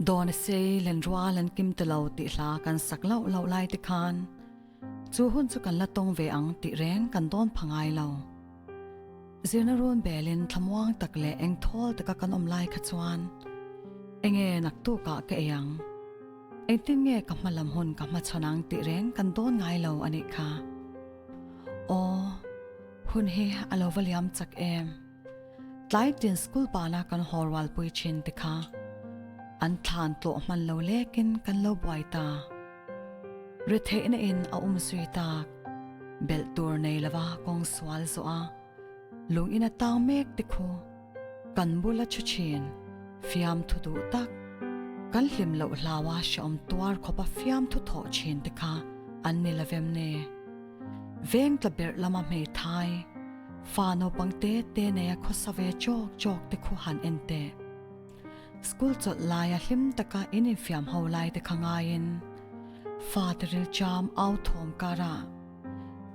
Dawn a sei len rual an kim ta lo tih hla kan sak lauh lauh lai te khan chu hun chu kan la tawng ve ang tih reng kan dawn pha ngai lo. Zirna run belin thlamuang tak leh eng thawl taka kan awm lai kha chuan enge naktukah ka ei ang, engtin nge ka hma lam hun ka hmachhawn ang tih reng kan dawn ngai lo a nih kha. Aw, hun hi a lo va liam chak em. Tlai tin school bana kan haw rualpui thin te kha an thlan tlawh hman lo lekin kan lo buai ta. Retheihna in a um zui tak. Belh tur nei lova kawng sual zawh a, lung in a tang mek te khu kan bula thu thin, fiamthu duh tak, kan hlim loh hlaua hreawm tuar khawpa fiamthu thawh thin te kha an ni lovem ne? Veng tla berh lama hmeithai, fa naupang te te neia khawsa ve chawk chawk te khu han en teh. School chawlh laia hlim taka in infiam ho lai te kha ngaiin fate rilcham au thawm karah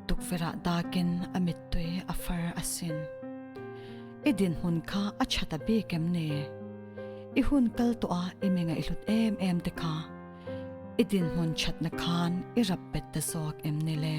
tukverah dakin a mittui a far asin. I dinhmun kha a tha ta bik em ni? I hun kal tawh a i mi ngaihhlut em em te kha i dinhmun thatna khan i rap bet ta zawk em ni le?